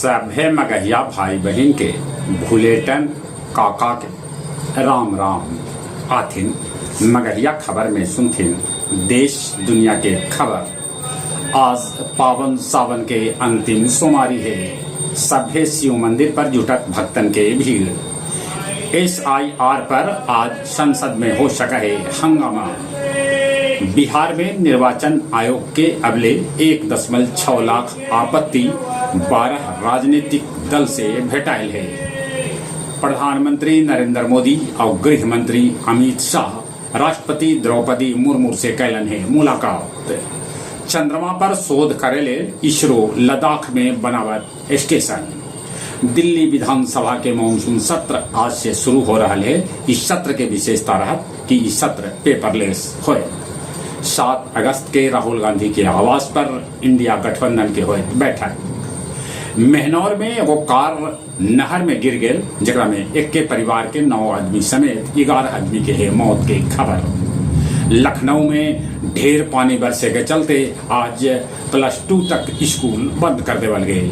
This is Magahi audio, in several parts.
सभे मगहिया भाई बहिन के भुलेटन काका के राम राम। आथिन मगहिया खबर में सुनथिन देश दुनिया के खबर। आज पावन सावन के अंतिम सोमारी है। सभे शिव मंदिर पर जुटत भक्तन के भीड़। एसआईआर पर आज संसद में हो सका है हंगामा। बिहार में निर्वाचन आयोग के अबले 1.6 लाख आपत्ति 12 राजनीतिक दल से भेटाइल है। प्रधानमंत्री नरेंद्र मोदी और गृह मंत्री अमित शाह राष्ट्रपति द्रौपदी मुर्मू से कैलन है मुलाकात। चंद्रमा पर शोध करे ले इसरो लद्दाख में बनावत स्टेशन। दिल्ली विधानसभा के मानसून सत्र आज से शुरू हो रहा है। इस सत्र के विशेषता रहत कि इस सत्र पेपरलेस होए। 7 अगस्त के राहुल गांधी के आवास पर इंडिया गठबंधन के होए बैठक। मेहनौर में एगो कार नहर में गिर गेल, जेकरा में एक परिवार के 9 आदमी समेत 11 आदमी के है मौत के खबर। लखनऊ में ढेर पानी बरसे के चलते आज +2 तक स्कूल बंद कर देवल गए।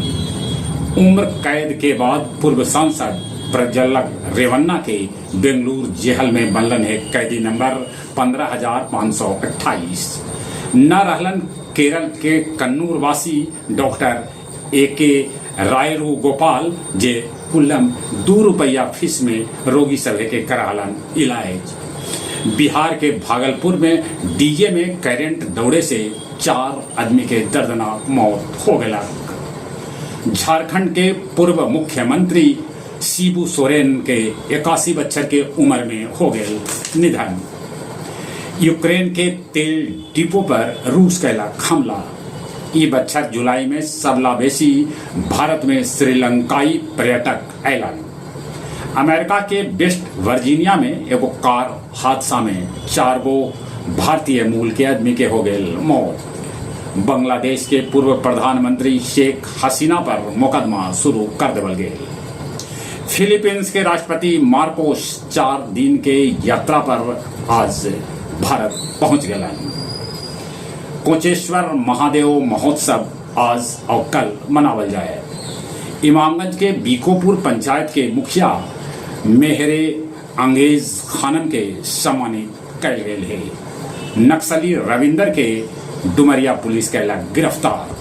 उम्र कैद के बाद पूर्व सांसद प्रज्वल रेवन्ना के बेंगलुरु जेहल में बनलन है कैदी नंबर 15,528। न रहलन केरल के कन्नूर वासी डॉक्टर ए के रायरू गोपाल, जे कुल्लम 2 रुपया फीस में रोगी सभे के करालन इलाज। बिहार के भागलपुर में डीजे में करंट दौड़े से 4 आदमी के दर्दनाक मौत हो गया। झारखंड के पूर्व मुख्यमंत्री शिबू सोरेन के 81 बच्चर के उम्र में हो गए निधन। यूक्रेन के तेल डिपो पर रूस कैलक हमला। ई बच्छर जुलाई में सबला बेसी भारत में श्रीलंकाई पर्यटक अयलन। अमेरिका के वेस्ट वर्जीनिया में एगो कार हादसा में 4 गो भारतीय मूल के आदमी के हो गए मौत। बांग्लादेश के पूर्व प्रधानमंत्री शेख हसीना पर मुकदमा शुरू कर देवल गए। फिलीपींस के राष्ट्रपति मार्कोस 4 दिन के यात्रा पर आज भारत पहुंच गए। कोचेश्वर महादेव महोत्सव आज और कल मनावल जाए। इमामगंज के बीकोपुर पंचायत के मुखिया मेहरे अंगेज खानम के सम्मानित कैल गेल है। नक्सली रविंदर के डुमरिया पुलिस कैला गिरफ्तार।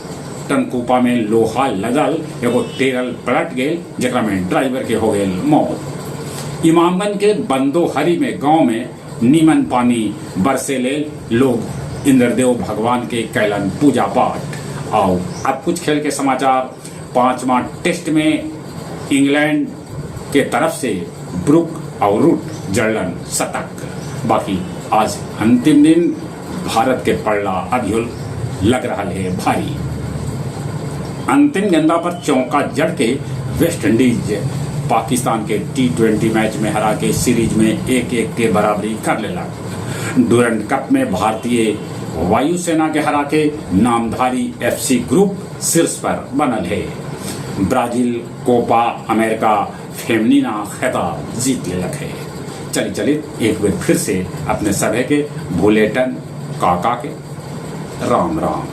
टनकूपा में लोहा लदल एगो टेरल पलट गेल, जेकरा में ड्राइवर के हो गेल मौत। इमामगंज के बंदोहरी में गांव में नीमन पानी बरसे ले लोग इंद्रदेव भगवान के कैलन पूजा पाठ। आओ अब कुछ खेल के समाचार। 5वां टेस्ट में इंग्लैंड के तरफ से ब्रुक और रूट जड़लन शतक। बाकी आज अंतिम दिन भारत के पड़ला अभी लग रहा है भारी। अंतिम गेंदा पर चौका जड़ के वेस्ट इंडीज पाकिस्तान के टी20 मैच में हरा के सीरीज में 1-1 के बराबरी कर लेला। डूरंड कप में भारतीय वायुसेना के हरा के नामधारी एफसी ग्रुप शीर्ष पर बनल है। ब्राजील कोपा अमेरिका फेमिनिना खिताब जीत लेलक है। चली चली एक बार फिर से अपने सभे के भुलेटन काका के राम राम।